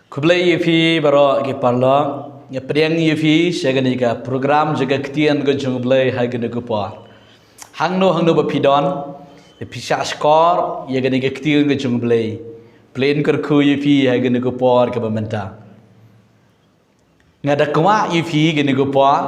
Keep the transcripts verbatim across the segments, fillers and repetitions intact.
Khublei ïa phi baroh ki paralok, nga pdiang ïa phi sha kane ka program jong ka ktien ka jong U Blei ha kane ka por. Hangno hangno ba phi don, phi shah shkor ïa kane ka ktien ka jong U Blei. Pynlong kyrkhu ïa phi ha kane ka por kaba mynta. Nga da kwah ïa phi kane ka por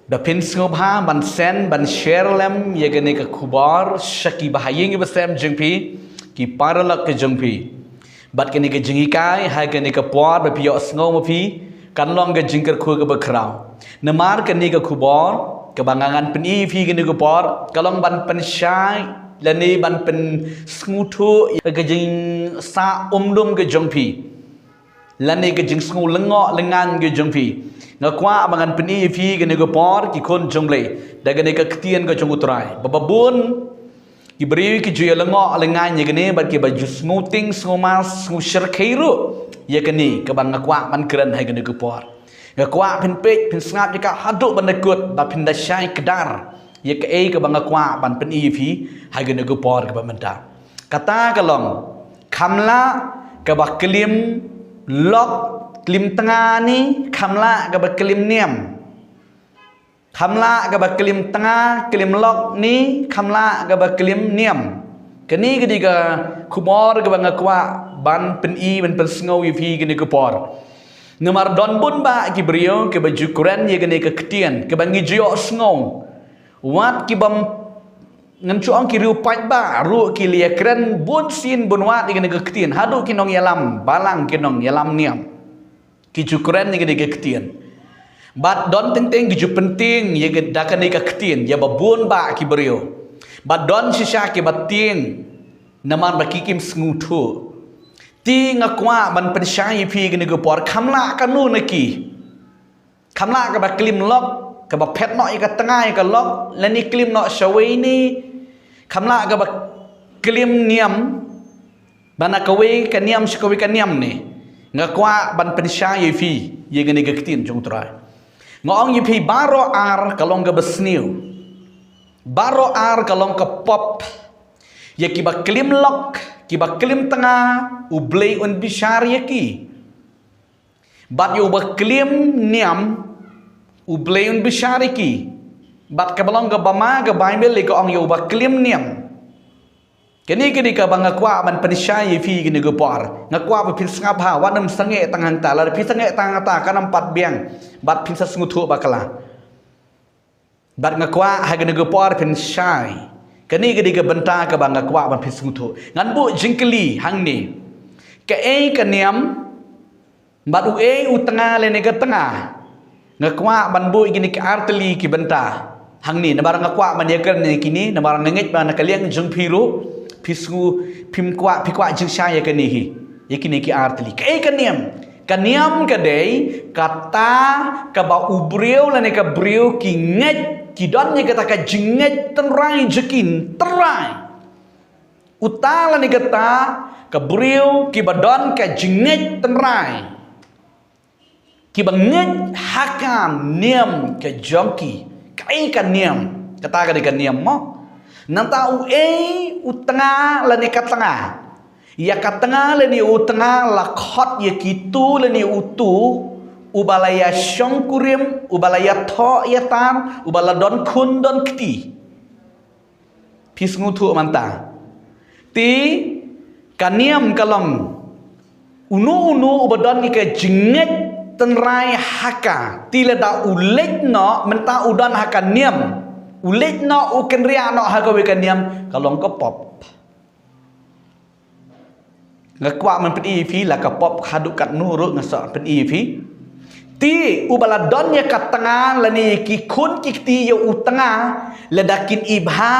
da phin sngewbha ban send, ban share lem ïa kane ka khubor sha ki bahaïing ki basem jong phi, ki paralok ki jong phi. Bad kane ka jinghikai ha kane ka por ba phi ïohsngew ma phi, kan long ka jingkyrkhu kaba khraw. Namar kane ka khubor kaba nga ngan pyni ïa phi kane ka por ka long ban pynshai lane ban pynsngewthuh ïa ka jingsah umdum ka jong phi, lane ka jingsngew lyngngoh lyngngan ka jong phi. Nga kwah ba ngan pyni ïa phi kane ka por, ki khun jong U Blei, da kane ka ktien ka jong U Trai. Ba babun ki briew ki ju ïa lyngngoh lyngngan ïa kane, bad kiba ju sngewtieng sngewmas sngewshyrkhei ruh ïa kane kaba nga kwah ban kren ha kane ka por. Nga kwah phin peit phin sngap ïa ka haduh ban da kut, ba phin da shai kdar ïa kaei kaba nga kwah ban pyni ïa phi ha kane ka por kaba mynta. Kata ka long, kham lah kaba klim lok klim tnga ne kham lah kaba klim niam. Kham lah kaba klim tnga klim lok ne kham lah kaba klim niam. Kane ka dei ka khubor kaba nga kwah ban pyni, ban pynsngew ïa phi kane ka por. Namar don bun bah ki briew kiba ju kren ïa kane ka ktien kaba ngi ju ïohsngew. Wat kiba ngan shu ong ki riew paidbah ruh ki la ïa kren bun sien bun wat ïa kane ka ktien, haduh ki nongïalam balang, ki nongïalam niam, ki ju kren ïa kane ka ktien. Bad don teng teng ki ju pyntieng ïa ka, da kane ka ktien ïa babun bah ki briew. Bad don shisha kiba tieng namar ba ki kim sngewthuh. Te nga kwah ban pynshai ïa phi kane ka por, kham lah kano na ki. Kham lah kaba klim lok, kaba phet noh ïa ka tnga ïa ka lok, lane klim noh shawei ne. Kham lah kaba klim niam, ba na kawei ka niam sha kawei ka niam ne. Nga kwah ban pynshai ïa phi ïa kane ka ktien jong U Trai. Nga ong ïa phi, baroh ar ka long kaba sniew. Baroh ar ka long ka pop. Ïa kiba klim lok, kiba klim tnga, U Blei un bishar ïa ki. Bad ïa uba klim niam, U Blei un bishar ïa ki. Bad kaba long kaba ma ka Baibl ka ong ïa uba klim niam. Kane ka dei kaba nga kwah ban pynshai ïa phi kane ka por. Nga kwah ba phin sngap bha, wat nym sangeh tang hangta, lada phi sangeh tang hangta kan ym pat biang. Bad phin sa sngewthuh bakla. Bad nga kwah ha kane ka por phin shai. Kane ka dei ka bynta kaba nga kwah ban phin sngewthuh. Ngan buh jingkylli hangne. Kaei ka niam, bad uei u tnga lane ka tnga? Nga kwah ban buh ïa kine ki ar tylli ki bynta hangne, namar nga kwah ban ïakren ïa kine, namar nga ngeit ba na ka liang jong phi ruh phi sngew, phim kwah, phi kwah jingshai ïa kane hi, ïa kine ki ar tylli. Kaei ka niam? Ka niam ka dei kata kaba u briew lane ka briew ki ngeit, ki don ïa kata ka jingngeit tynrai jong ki, tynrai. Uta lane kata ka briew kiba don ka jingngeit tynrai, kiba ngeit ha ka niam ka jong ki. Kaei ka niam? Kata ka dei ka niam mo. Nangta uei u tnga lane ka tnga? Ïa ka tnga lane u tnga la khot ïa kitu lane utu uba la ïa shongkurim, uba la ïa thoh ïa tar, uba la don khun don kti. Phi sngewthuh mynta. Te ka niam ka long uno uno uba don ïa ka jingngeit tynrai ha ka. Te lada u leit noh, mynta u don ha ka niam, u leit noh, u kynriah noh ha kawei ka niam, ka long ka pop. Nga kwah ban pyni ïa phi la ka pop haduh katno ruh nga sa pyni ïa phi. Te uba la don ïa ka tnga lane ïa ki khun ki kti ïa u tnga, lada kin ïeh bha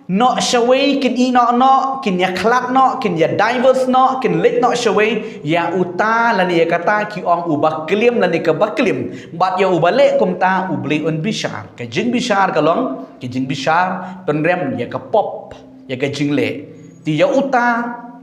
noh shawei, kin ïeh noh noh, kin ïa khlad noh, kin ïa divorce noh, kin leit noh shawei, ïa uta lane ïa kata ki ong uba klim lane kaba klim. Bad ïa uba leh kumta U Blei un bishar. Ka jingbishar ka long ka jingbishar pynrem ïa ka pop, ïa ka jingleh. Te ïa uta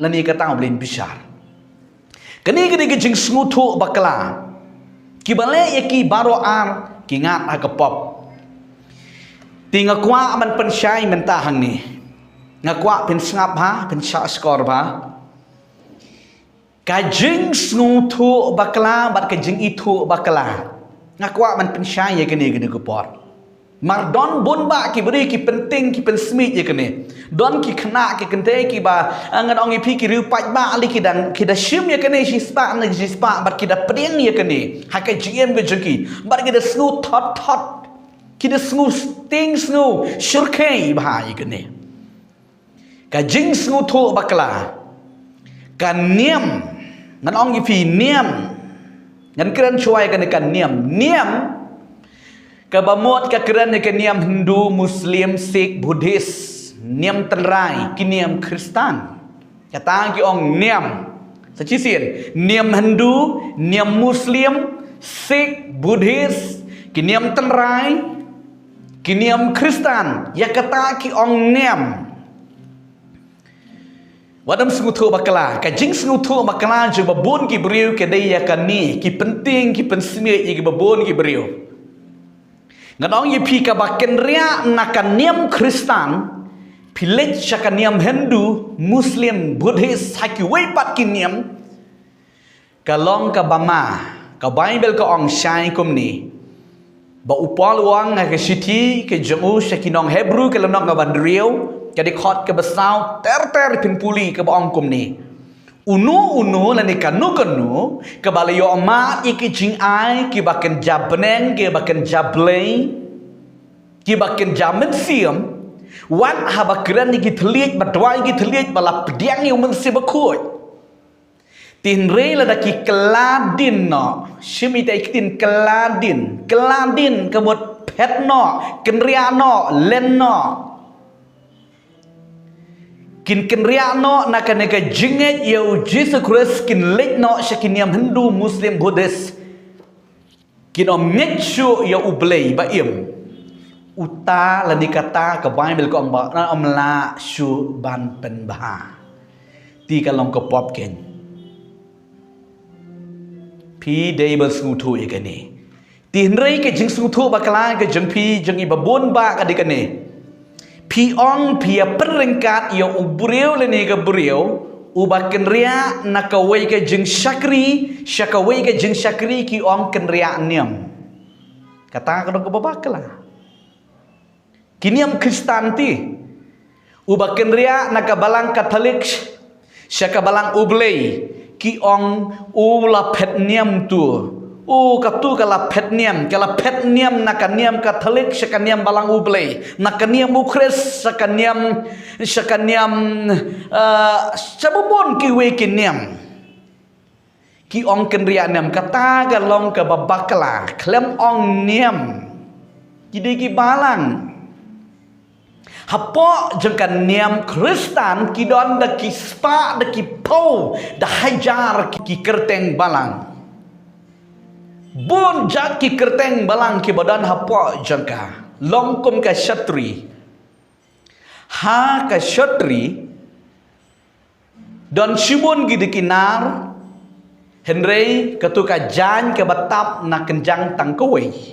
lane ïa kata U Blei un bishar. Kane ka dei ka jingsngewthuh bakla. Kiba leh ïa ki baroh ar ki ngat ha ka pop. Te nga kwah ban pynshai mynta hangne. Nga kwah phin sngap bha, phin shah shkor bha. Ka jingsngewthuh bakla bad ka jingithuh bakla. Nga kwah ban pynshai ïa kane kane ka por. Mar don bun bah ki briew ki pynting ki pynsmit ïa kane. Don ki khynnah ki kynthei kiba, ah, ngan ong ïa phi ki riew paidbah lei ki dang, ki da shim ïa kane shispah na shispah bad ki da pdiang ïa kane ha ka jingim ka jong ki. Bad ki da sngew thot thot. Ki da sngew sting sngew shyrkhei bha ïa kane. Ka jingsngewthuh bakla. Ka niam. Ngan ong ïa phi niam. Ngan kren shuwa ïa kane ka niam. Niam. Kaba mut ka kren ïa ka niam Hindu, Muslim, Sikh, Buddhist. Niam tynrai, ki niam Khristan. Kata ki ong niam. Sa shisien, niam Hindu, niam Muslim, Sikh, Buddhist, ki niam tynrai, ki niam Khristan, ïa kata ki ong niam. Wat nym sngewthuh bakla, ka jingsngewthuh bakla jong ba bun ki briew ka dei ïa kane, ki pynting, ki pynsmit ïa kiba bun ki briew. Ngan ong ïa phi kaba kynriah na ka niam Khristan, phi leit sha ka niam Hindu, Muslim, Buddhist, ha kiwei pat ki niam, ka long kaba ma, ka Baibl ka ong shai kumne. Ba u Paul u ong ha ka shithi ka jong u sha ki nong Hebru ka lynnong kaba hynriew, ka dkhot kaba saw ter ter phin pule kaba ong kumne. Uno uno lane kano kano kaba la ïoh mad ïa ki jingai kiba kynja bneng kiba kynja Blei kiba kynja mynsiem, wat haba kren ïa ki thylliej ba duwai ïa ki thylliej ba la pdiang ïa u Mynsiem Bakhuid. Hynrei lada ki kylla dien noh, shim ïa ka ktien kylla dien, kylla dien ka mut phet noh, kynriah noh, len noh. Kin kynriah noh na kane ka jingngeit ïa u Jisu Khrist, kin leit noh sha ki niam Hindu, Muslim, Buddhist. Kin ym ngeit shuh ïa u Blei ba im. Uta lane kata ka Baibl ka ong ba ym lah shuh ban pynbha. Te ka long ka pop kein. Phi dei ban sngewthuh ïa kane. Te hynrei ka jingsngewthuh bakla ka jong phi jong i ba bun bah ka dei kane. Phi ong phi ïa pynryngkat ïa u briew lane ka briew uba kynriah na kawei ka jingshakri sha kawei ka jingshakri, ki ong kynriah niam. Kata ka dei kaba bakla. Ki niam Khristan te. Uba kynriah na ka balang Katholik sha ka balang U Blei, ki ong u la phet niam tu. U katu ka la phet niam, ka la phet niam na ka niam Katholik sha ka niam balang U Blei, na ka niam U Khrist sha ka niam, sha ka niam, eh, sha ba bun kiwei ki niam. Ki ong kynriah niam, kata ka long kaba bakla, khlem ong niam. Ki dei ki balang. Hapoh jong ka niam Khristan ki don da ki spah, da ki phew, da hajar ki, ki kyrteng balang. Bun jait ki kyrteng balang kiba don hapoh jong ka. Long kum ka shatri. Ha ka shatri, don shibun ki dei ki nar, hynrei katu ka jaiñ kaba tap na kynjang tang kawei.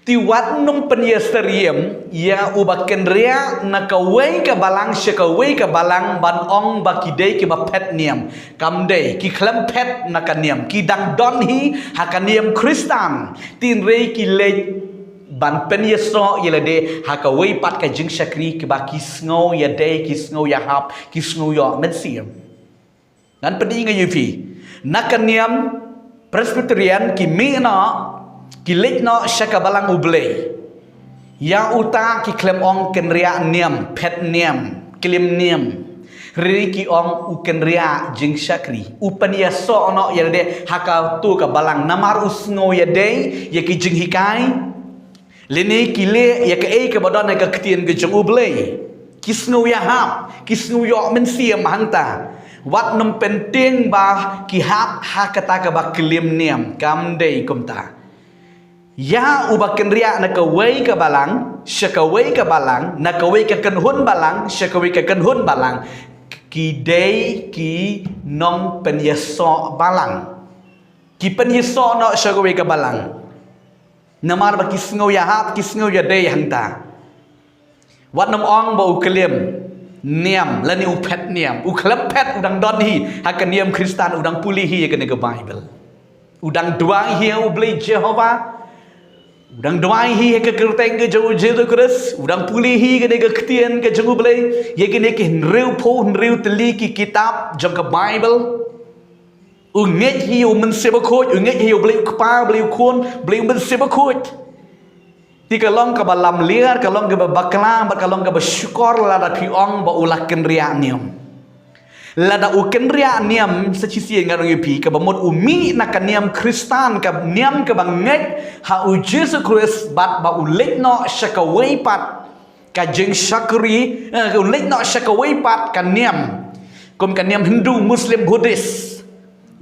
Te wat nym pynïasyriem ïa uba kynriah na kawei ka balang sha kawei ka balang ban ong ba ki dei kiba phet niam. Kam dei, ki khlem phet na ka niam, ki dang don hi ha ka niam Khristan. Te hynrei ki leit ban pynïasoh ïa lade ha kawei pat ka jingshakri kaba ki sngew ïadei, ki sngew ïahap, ki sngew ïoh mynsiem. Ngan pyni nga ïa phi. Na ka niam Presbyterian ki mih noh, ki leit noh sha ka balang U Blei. Ïa uta ki khlem ong kynriah niam, phet niam, klim niam. Hynrei ki ong u kynriah jingshakri. U pynïasoh noh ïa lade ha katu ka balang namar u sngew ïadei ïa ki jinghikai. Lane ki leh ïa kaei kaba don ha ka ktien ka jong U Blei. Ki sngew ïahap, ki sngew ïoh mynsiem hangta. Wat nym pyntieng ba ki hap ha kata kaba klim niam, kam dei kumta. Ïa uba kynriah na kawei ka balang sha kawei ka balang, na kawei ka kynhun balang sha kawei ka kynhun balang, ki dei ki nongpynïasoh balang. Ki pynïasoh noh sha kawei ka balang. Namar ba ki sngew ïahap, ki sngew ïadei hangta. Wat nym ong ba u klim. niam, lane u phet niam. U khlem phet u dang don hi ha ka niam Khristan, u dang pule hi ïa kane ka Bible. U dang duwai hi ïa U Blei Jehobah. U dang duwai hi ïa ka kyrteng ka jong U Jisu Khrist. U dang pule hi ïa kane ka ktien ka jong U Blei. Ïa kine ki hynriewphew hynriew tylli ki kitab jong ka Bible. U ngeit hi ïa U Mynsiem Bakhuid, u ngeit hi ïa U Blei U Kpa, Blei U Khun, Blei U Mynsiem Bakhuid. Te ka long kaba lamler, ka long kaba bakla, bad ka long kaba shukor lada phi ong ba u la kynriah niam. Lada u kynriah niam sa shisien, ngan ong ïa phi, kaba mut u mih na ka niam Khristan, ka niam kaba ngeit ha U Jisu Khrist, bad ba u leit noh sha kawei pat ka jingshakri, eh, u leit noh sha kawei pat ka niam, kum ka niam Hindu, Muslim, Buddhist.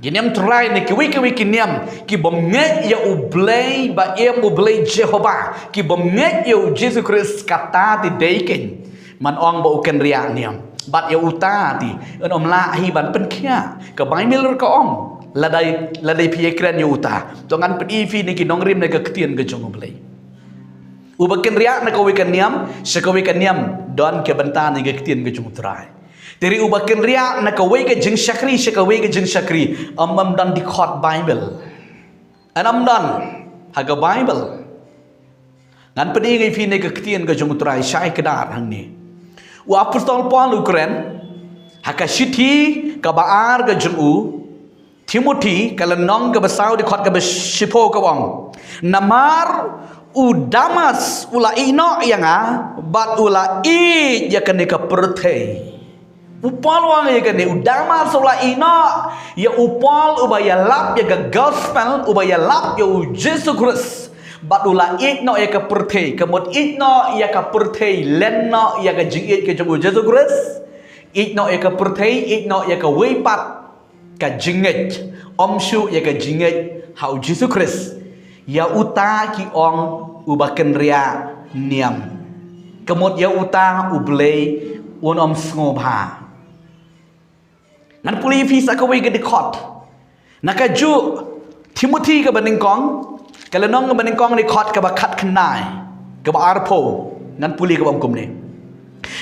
Ki niam Trai ne kiwei kiwei ki niam, ki bym ngeit ïa U Blei ba im, U Blei Jehobah, ki bym ngeit ïa U Jisu Khrist, kata te dei keiñ ban ong ba u kynriah niam. Bad ïa uta te yn ym lah hi ban pynkhiah. Ka Bible ruh ka ong, lada, lada phi ïakren ïa uta, to ngan pyni ïa phi na ki nongrim na ka ktien ka jong U Blei. Uba kynriah na kawei ka niam sha kawei ka niam, don ka bynta na ka ktien ka jong U Trai. Te ruh uba kynriah na kawei ka jingshakri sha kawei ka jingshakri, ym, ym don dkhot Bible. Yn ym don ha ka Bible. Ngan pyni ïa phi na ka ktien ka jong U Trai shai kdar hangne. U Apostol Paul u kren ha ka shithi kaba ar ka jong u Timothi, ka lynnong kaba saw, dkhot kaba shiphew, ka ong: Namar u Damas u la ïehnoh ïa nga, bad u la ïeit ïa kane ka pyrthei. U Paul u ong ïa kane, u Damas u la ïehnoh ïa u Paul uba ïalap ïa ka gospel, uba ïalap ïa U Jisu Khrist, bad u la ïeit noh ïa ka pyrthei. Ka mut ïeit noh ïa ka pyrthei, len noh ïa ka jingïeit ka jong U Jisu Khrist. Ïeit noh ïa ka pyrthei, ïeit noh ïa kawei pat ka jingngeit, ym shuh ïa ka jingngeit ha U Jisu Khrist. Ïa uta ki ong uba kynriah niam. Ka mut ïa uta U Blei un ym sngewbha. Ngan pule ïa phi sa kawei ka dkhot. Na ka juh Timothi kaba nyngkong, ka lynnong kaba nyngkong, dkhot kaba khatkhyndai, kaba arphew, ngan pule, kaba ong kumne: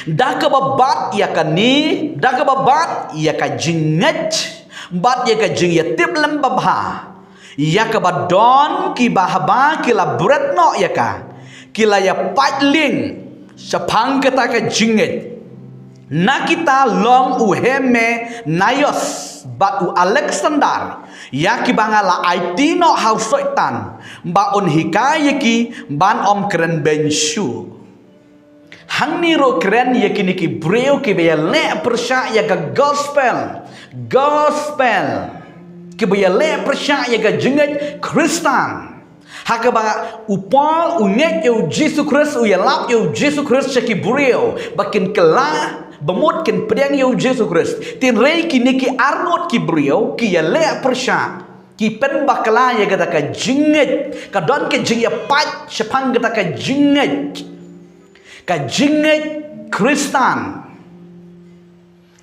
Da kaba bat ïa kane, da kaba bat ïa ka jingngeit bad ïa ka jingïatiplem babha, ïa kaba don kiba haba ki la bret noh ïa ka, ki la ïapait lieng shaphang kata ka jingngeit. Na kita long u Hymenaios bad u Aleksander, ïa kiba nga la aiti noh ha u Soitan, ba un hikai ïa ki ban ym kren beiñ shuh. Hangne ruh kren ïa kine ki briew kiba ïaleh pyrshah ïa ka gospel. Gospel. Kiba ïaleh pyrshah ïa ka jingngeit Khristan. Ha kaba u Paul u ngeit ïa U Jisu Khrist, u ïalap ïa U Jisu Khrist sha ki briew ba kin kylla, ba mut kin pdiang ïa U Jisu Khrist. Hynrei kine ki arngut ki briew ki ïaleh pyrshah, ki pynbakla ïa kata ka jingngeit, ka don ka jingïapait shaphang kata ka jingngeit, ka jingngeit Khristan.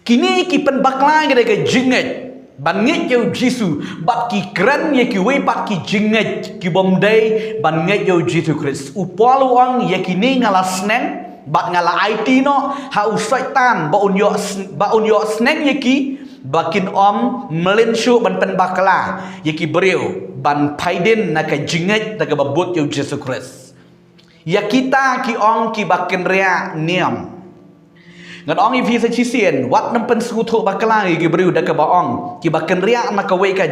Kine ki pynbakla ïa ka jingngeit ban ngeit ïa U Jisu, bad ki kren ïa kiwei pat ki jingngeit ki bym dei ban ngeit ïa U Jisu Khrist. U Paul u ong, ïa kine nga la sneng bad nga la aiti noh ha u Soitan ba un ïoh sn-, ba un ïoh sneng ïa ki, ba kin ym mlien shuh ban pynbakla ïa ki briew ban phai dien na ka jingngeit da kaba bud ïa U Jisu Khrist. Ïa kita ki ong kiba kynriah niam. Ngan ong ïa phi sa shisien, wat nang pynsngewthuh bakla ïa ki briew da kaba ong kiba kynriah na kawei ka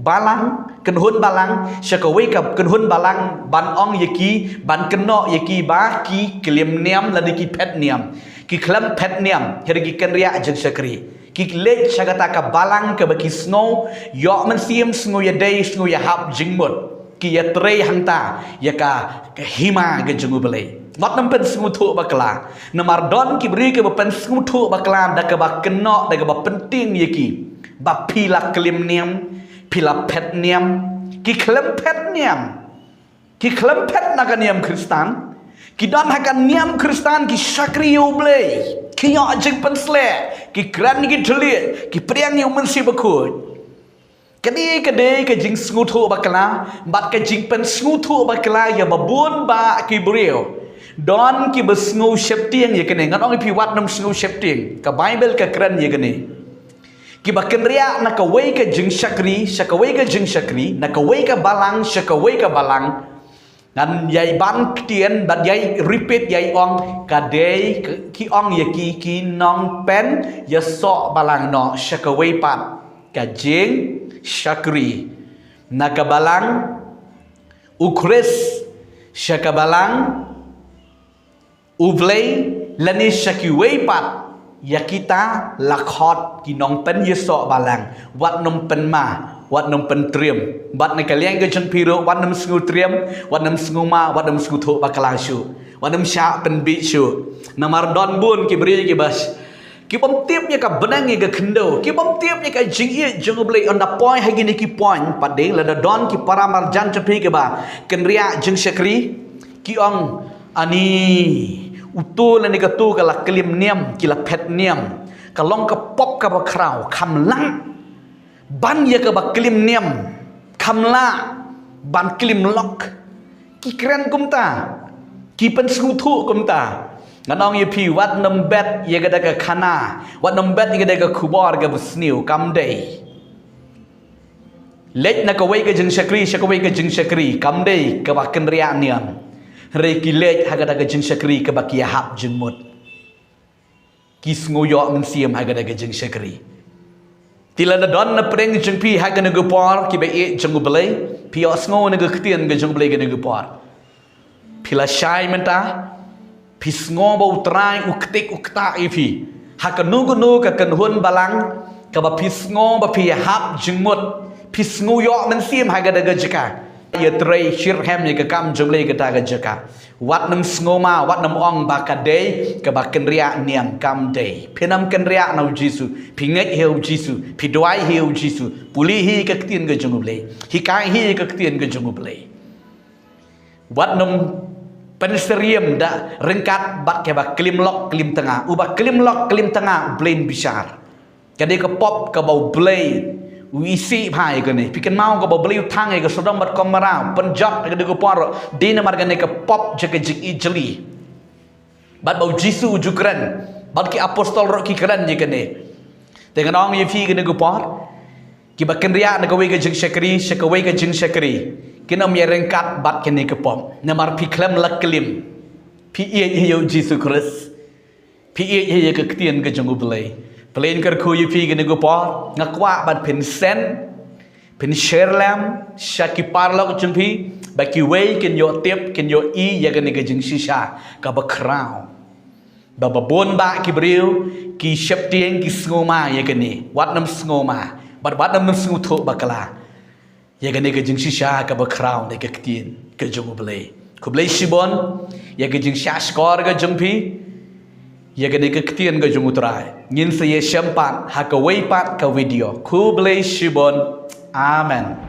balang, kynhun balang sha kawei ka kynhun balang, ban ong ïa ki, ban kynnoh ïa ki ba ki klim niam lane ki phet niam. Ki khlem phet niam, hynrei ki kynriah jingshakri. Ki leit sha kata ka balang kaba ki sngew ïoh mynsiem, sngew ïadei, sngew ïahap jingmut. Ki ïatrei hangta ïa ka, ka hima ka jong U Blei. Wat nang pynsngewthuh bakla. Namar don ki briew kiba pynsngewthuh bakla da kaba kynnoh, da kaba pyntieng ïa ki ba phi la klim niam, phi la phet niam. Ki khlem phet niam. Ki khlem phet na ka niam Khristan. Ki don ha ka niam Khristan, ki shakri ïa U Blei, ki ïoh jingpynsleh, ki kren ki thylliej, ki pdiang ïa U Mynsiem Bakhuid. Kane ka dei ka jingsngewthuh bakla bad ka jingpynsngewthuh bakla ïa ba bun ba ki briew. Don kiba sngew sheptieng ïa kane, ngan ong ïa phi wat nym sngew sheptieng. Ka Baibl ka kren ïa kane. Kiba kynriah na kawei ka jingshakri sha kawei ka jingshakri, na kawei ka balang sha kawei ka balang. Ngan ïai ban ktien bad ïai repeat, ïai ong, ka dei ki ong ïa ki ki nongpyn ïasoh balang noh sha kawei pat ka jingshakri. Na ka balang U Khrist sha ka balang U Blei lane sha kiwei pat. Ïa kita la khot ki nongpyn ïasoh balang. Wat nym pynma, wat nym pyntriem bad na ka liang ka jong phi ruh, wat nym sngew triem, wat nym sngew ma, wat nym sngewthuh bakla shuh, wat nym shah pynbieit shuh. Namar don bun ki briew kiba Ki bym tip ïa ka bneng ïa ka khyndew, ki bym tip ïa ka jingïeit jong U Blei. Ynda poi ha kine ki point pat dei, lada don ki para marjan jong phi kiba kynriah jingshakri, ki ong, ani, uto lane kato ka la klim niam, ki la phet niam. Ka long ka pop kaba khraw, kham lah ban ïa kaba klim niam, kham lah ban klim lok. Ki kren kumta, ki pynsngewthuh kumta. Ngan ong ïa phi, wat nym bet ïa kata ka khana, wat nym bet ïa kata ka khubor kaba sniew, kam dei. Leit na kawei ka jingshakri sha kawei ka jingshakri, kam dei kaba kynriah niam. Hynrei ki leit ha kata ka jingshakri kaba ki ïahap jingmut. Ki sngew ïoh mynsiem ha kata ka jingshakri. Te lada don na pdeng jong phi ha kane ka por kiba ïeit jong U Blei, phi ïohsngew na ka ktien ka jong U Blei kane ka por. Phi la shai mynta, phi sngew ba U Trai u ktik u ktah ïa phi ha kano kano ka kynhun balang kaba phi sngew ba phi ïahap jingmut, phi sngew ïoh mynsiem ha kata ka jaka. Ïatrei shitrhem ïa ka kam jong U Blei kata ka jaka. Wat nym sngew ma, wat nym ong ba ka dei kaba kynriah niam, kam dei. Phin ym kynriah na U Jisu, phi ngeit hi U Jisu, phi duwai hi U Jisu, pule hi ka ktien ka jong U Blei, hikai hi ka ktien ka jong U Blei. Wat nym pynsyriem da ryngkat bad kaba klim lok klim tnga. Uba klim lok klim tnga U Blei un bishar. Ka dei ka pop kaba U Blei u isih bha ïa kane. Phi kynmaw kaba U Blei u thang ïa ka Sodom bad Gomorrah, pynjot ha kane ka por, dei namar kane ka pop jong ka jingijli. Bad ba U Jisu u ju kren, bad ki apostol ruh ki kren ïa kane. Te ngan ong ïa phi kane ka por, kiba kynriah na kawei ka jingshakri sha kawei ka jingshakri, kin ym ïaryngkat bad kane ka pop. Namar phi khlem la klim, phi ïeit ïa U Jisu Khrist. Phi ïeit ïa ka ktien ka jong U Blei. Phi leh kyrkhu ïa phi kane ka por, nga kwah ban phin send, phin share lem sha ki paralok jong phi, ba kiwei kin ïoh tip, kin ïohi ïa kane ka jingshisha kaba khraw. Ba ba bun ba ki briew ki sheptieng, ki sngew ma ïa kane. Wat nym sngew ma, bad wat nym sngewthuh bakla ïa kane ka jingshisha kaba khraw na ka ktien ka jong U Blei. Khublei shibun ïa ka jingshahshkor ka jong phi ïa kane ka ktien ka jong U Trai. Ngin sa ïashem pat ha kawei pat ka video. Khublei shibun. Amen.